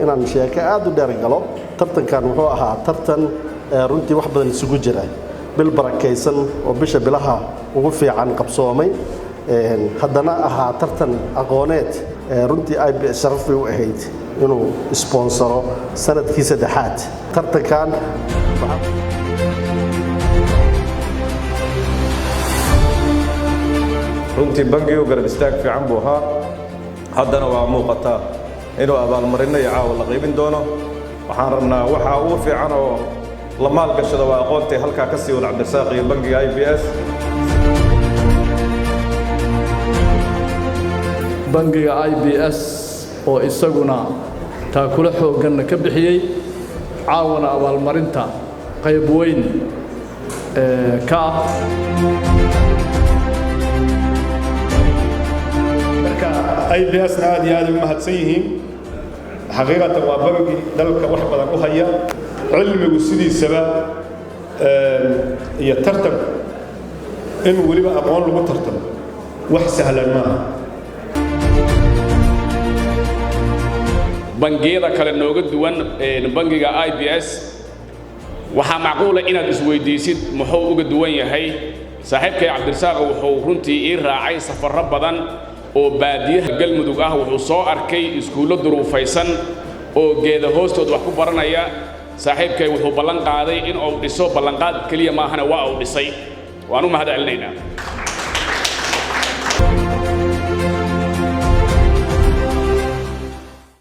Inaan sheeko aad u dheer galo, tartankan wuxuu ahaa tartan runtii wax badan isugu jira, bil barakaysan oo bisha bilaha ugu fiican qabsoomay, haddana ahaa tartan aqooneed. Runtii IBS sharaf bay u ahayd inuu sponsoro sanadkii saddexaad tartankan. Runtii bangigu garab istaag fiican buu ahaa, haddana waa muuqataa inuu abaalmarinno iyo caawa la qaybin doono. Waxaan rabnaa waxaa ugu fiican oo la maalgashada waa aqoontay. Halkaa ka sii wada, Cabdirasaaq iyo bangiga IBS. Bangiga IBS oo isaguna taakula xoogganna ka bixiyey, caawana abaalmarinta qayb weyn ka ah. Marka IBS-na aad iyo aad ay u mahadsan yihiin. Xaqiiqatan waa bangi dalka wax badan u haya. Cilmigu sidiisaba iyo tartanku, in weliba aqoon lagu tartamo, wax sahlan maaha. Bangiyada kale nooga duwan bangiga IBS, waxaa macquula inaad isweyddiisid muxuu uga duwan yahay. Saaxiibkay Cabdirasaaq wuxuu runtii ii raacay safarro badan oo baadiyaha Galmudug ah. Wuxuu soo arkay iskuullo duruufaysan oo geeda hoostood wax ku baranaya. Saaxiibkay wuxuu ballan qaaday in uu dhiso. Ballanqaad keliya maahana, waa uu dhisay. Waan u mahad celinaynaa.